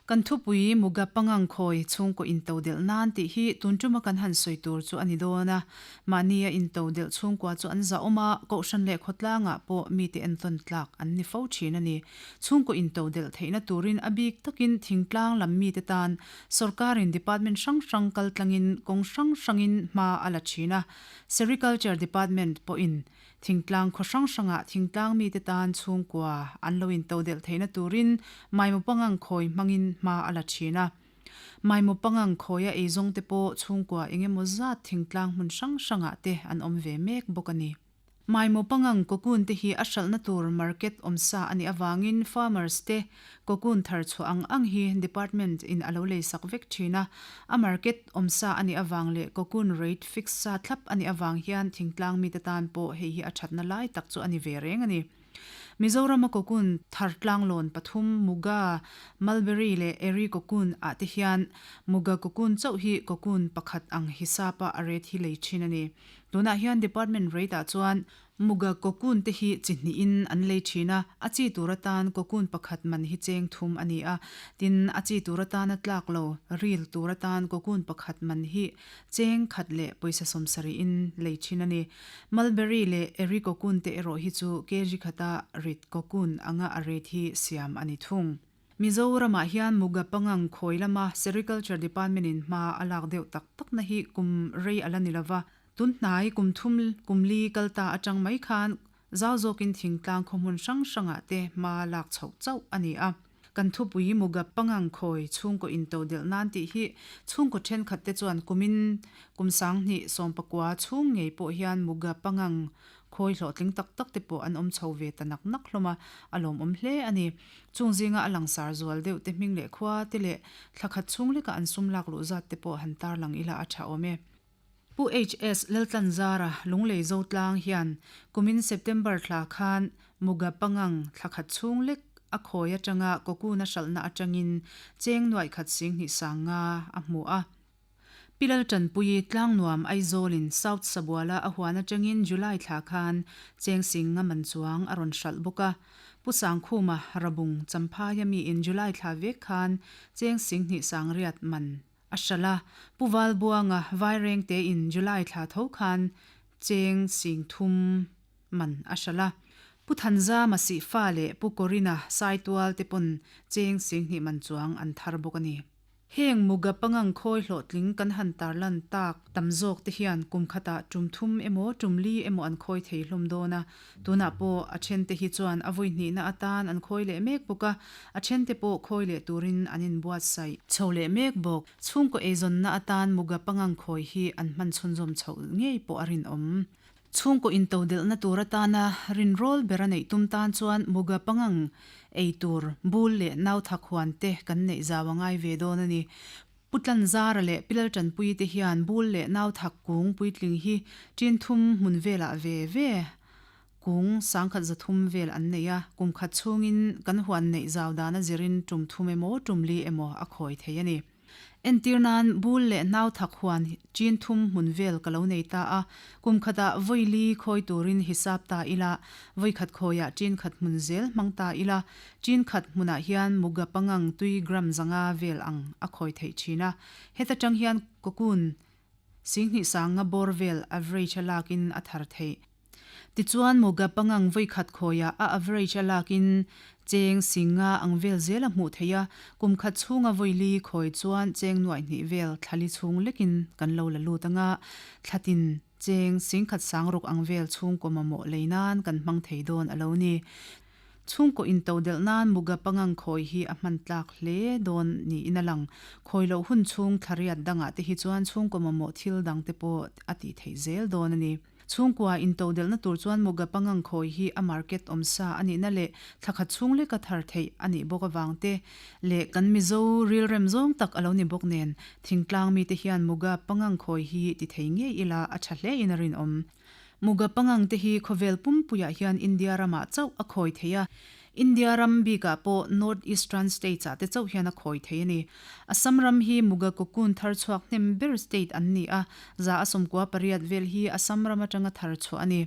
Kan thupui Muga pangang khawi chhungkaw intodelh nan tih hi tun tuma kan han sawi tur chu a ni dawn a. Mahnia intodelh chhungkua chu an zahawm a, kohhran leh khawtlangah pawh mite entawn tlak an ni fo thin a ni. Chhungkaw intodelh theihna turin a bik takin thingtlang lam mite tan sawrkarin department hrang hrang kaltlangin kawng hrang hrangin hma a la thin a. Sericulture department pawhin Thingtlang khaw hrang hrangah thingtlang mite tan chhungkua an lo intodelh theihna turin Maimaw pangang khawi hmangin hma a la thin a. Maimaw pangang khawia eizawng te pawh chhungkua eng emaw zat thingtlang hmun hrang hrangah te an awm ve mek bawk a ni. Maimaw pangang cocoon te hi a hralhna tur market awmsa a nih avangin farmers te Cocoon thar chhuah ang ang hi department in a lo lei sak vek thin a, a market awmsa a nih avang leh cocoon rate fix sa thlap a nih avang hian thingtlang mite tan pawh hei hi a thatna lai tak chu a ni ve reng a ni. Mizorama cocoon thar tlanglawn pathum Muga, Mulberry leh Eri cocoon ah te hian Muga cocoon chauh hi cocoon pakhat ang hisapa a rate hi lei thin a ni. Tunah hian department rate ah chuan Muga cocoon te hi chi hnihin an lei thin a, a chi tur atan cocoon pakhat man hi cheng thum a ni a, tin a chi tur atana tlak lo ril tur atan cocoon pakhat man hi cheng khat leh pawisa sawmsarihin lei thin a ni. Mulberry leh eri cocoon te erawh hi chu kg khata rit cocoon anga a rate hi siam a ni thung. Mizoramah hian Muga pangang khawi lama Sericulture Department in hma a lak deuh tak takna hi kum rei a la ni lova, Tun hnai kum thum kum li kal ta atang mai khan zau zawkin thingtlang khaw hmun hrang hrangah te hma lak chhoh chauh a ni a. Kan thupui Mugap pangang khawi chhungkaw intodelh nan tih hi chhungkaw thenkhat te chuan kumin kum sanghnih sawmpakua chhung ngei pawh hian Mugap pangang khawi hlawhtling tak tak te pawh an awm chho ve ta nak nak hlawm a, a lawmawm hle a ni. Chung zinga a langsar zual deuh te hming leh khua te leh thla khat chhung leka an sum lak luh zat te pawh han tarlang ila a tha awm e. Pu HS Laltlanzara Lunglei Zotlang hian kumin September thla khan Muga Pangang thla khat chhung lek a khawi atanga Kokuna hralhna atangin cheng nuaih khat singhnih sang nga a hmu a. Pi Laltanpuii Tlangnuam Aizawlin South Sabuala a huan atangin July thla khan cheng sing nga man chuang a rawn hralh bawk a. Pu Sangkhuma Rabung Champhaia miin July thla vek khan cheng singhnih sang riat man A hralh a, Pu Valbuanga Vaireng tein July thla tho khan cheng sing thum man a hralh a. Pu Thanzama Sihfa leh Pu Korina Saitual te pawn cheng sing hnih man chuang an thar bawk a ni. Heng Muga pangang khawi hlawhtling kan han tarlan tak tam zawk te hian kum khatah tum thum emaw tum li emaw an khawi thei hlawm dawn a. Tunah pawh a thente hi chuan a vawi hnihna atan an khawi leh mek bawk a, a thente pawh khawi leh turin an inbuatsaih chho leh mek bawk. Chhungkaw eizawnna atan Muga pangang khawi hi an hman chhunzawm chhoh ngei pawh a rinawm. Chhungkaw intodelhna tur atana rinrawl ber a neih tum tan chuan Muga pangang ei tur bul leh nauthak huan te kan neih zau a ngai ve dawn a ni. Pu Tlanzara leh Pi Laltanpuii te hian bul leh nauthak kung puitling hi ṭin thum hmun velah ve ve kung sangkhat zathum vel an nei a, kum khat chhungin kan huan neih zau dana zirin ṭum thum emaw ṭum li emaw a khawi thei a ni. Entir nan bul leh nauthak huan ṭin thum hmun vel ka lo nei ta a, kum khatah vawi li khawi turin hisap ta ila, vawi khat khawiah ṭin khat hmun zel hmang ta ila, Chin khat hmunah hian Muga pangang tui gram zanga vel ang a khawi theih thin a. Heta tang hian cocoon singhnih sanga bawr vel average a lakin a thar theih. Tichuan Muga pangang vawi khat khawiah a average a lakin cheng singa ang vel zel a hmuh theih a, kum khat chhunga vawi li khawi chuan cheng nuaih hnih vel thlali chhung lekin kan lo la lut anga thlatin Cheng singkhat sangruk ang vel chhungkaw mamawh lei nan kan hmang thei dawn a lo ni. Chhungkaw intodelh nan Muga pangang khawi hi a hman tlak hle dawn niin a lang. Khawi loh hun chhung thlariat dangah te hi chuan chhungkaw mamawh thil dang te pawh a tih theih zel dawn a ni. Chhungkua intodelhna tur chuan Muga pangang khawi hi a market awmsa a nihna leh thlakhat chhung leka thar theih a nih bawk avang te leh kan Mizo rilrem zawng tak a lo ni bawk nen Thingtlang mite hian Muga pangang khawi hi ti thei ngei ila a tha hle in a rinawm. Muga pangang te hi khawvel pumpuiah hian India ramah chauh a khawi thei a, India ram bikah pawh North Eastern States ah te chauh hian a khawi thei a ni. Assam ram hi Muga cocoon thar chhuak hnem ber state an ni a, za a sawmkua pariat vel hi Assam ram atanga thar chhuah a ni.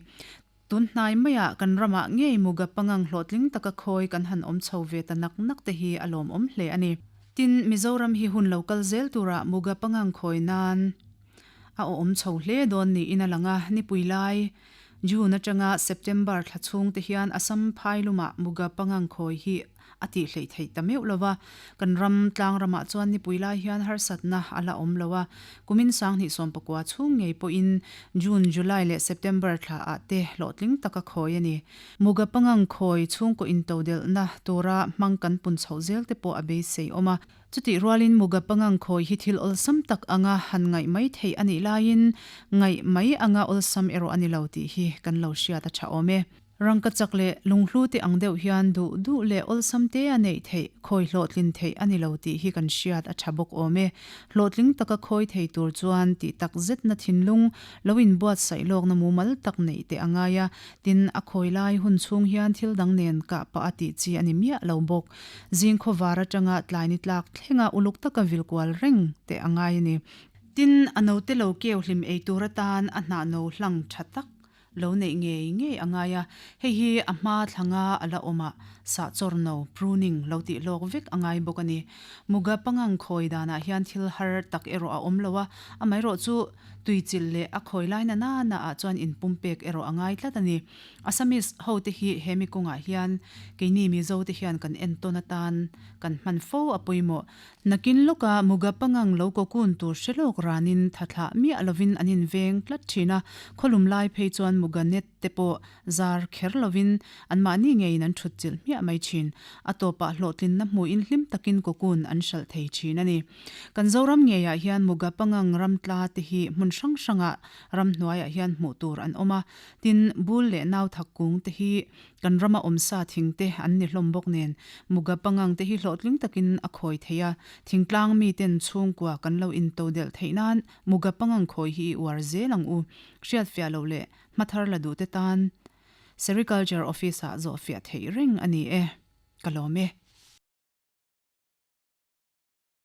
Tun hnai maiah kan ramah ngei Muga pangang hlawhtling taka khawi kan han awm chho ve ta nak nak te hi a lawmawm hle a ni. Tin, Mizoram hi hun lo kal zel turah Muga pangang khawi nan a awm chho hle dawn niin a lang a, nipui lai June atanga September thla chhung te hian Assam phai lumah Muga pangang khawi hi a tih hleih theih ta meuh lo va, kan ram tlang ramah chuan nipui lai hian harsatna a la awm lo a, kumin sanghnih sawmpakua chhung ngei pawhin June, July leh September thla ah te hlawhtling taka khawi a ni. Muga pangang khawi chhungkaw intodelhna tura hmang kan pun chhoh zel te pawh a beisei awm a. Chutih rualin Muga pangang khawi hi thil awlsam tak anga han ngaih mai theih a nih laiin ngaih mai anga awlsam erawh a ni lo tih hi kan lo hriat a tha awm e. Rangkachak leh lunghlu te ang deuh hian duh duh leh awlsam te a neih theih, khawi hlawhtlin theih a ni lo tih hi kan hriat a tha bawk awm e. Hlawhtling taka khawi thei tur chuan tih tak zetna thinlung lo inbuatsaih lawkna mumal tak neih te a ngai a, tin a khawi lai hun chhung hian thil dang nen kah pah a tih chi a ni miah lo bawk. Zing khawvar atanga tlai ni tlak thlenga uluk taka vil kual reng te a ngai a ni. Tin, a note lo keu hlim ei tur atan a hnah no hlang tha tak Lo neih ngei ngei a ngai a, hei hi a hma thlanga a la awm a, sahchawr no, pruning, lo tih lawk vek a ngai bawk a ni. Muga pangang khawi danah hian thil har tak erawh a awm lo a, amaherawh chu tuichilh leh a khawi lai na nana ah chuan inpumpek erawh a ngai tlat a ni. Assamese ho te hi he mi kawngah hian keini Mizo te hian kan entawn atan kan hman fo a pawimawh. Nakin lawka Muga pangang lo kawkun tur hre lawk ranin tha thlah miah lovin an inveng tlat thin a, khawlum lai phei chuan Muga net te pawh zar kher lovin anmahni ngeiin an thut chilh hmiah mai thin. A tawpah hlawhtlinna hmuhin hlim takin kawkun an hralh thei thin a ni. Kan Zoram ngeiah hian Muga pangang ramtla te hi hmun hrang hrangah ramhnuaiah hian hmuh tur an awm a, tin bul leh nauthak kung te hi Kan rama awmsa thing te an ni hlawm bawk nen, Muga pangang te hi hlawhtling takin a khawi thei a, thingtlang mi ten chhungkua kan lo into delh theih nan Muga pangang khawi hi i uar zel ang u. Hriatfiah loh leh hmathar la duh te tan Sericulture Office ah zawhfiah theih reng a ni e. Ka lawm e.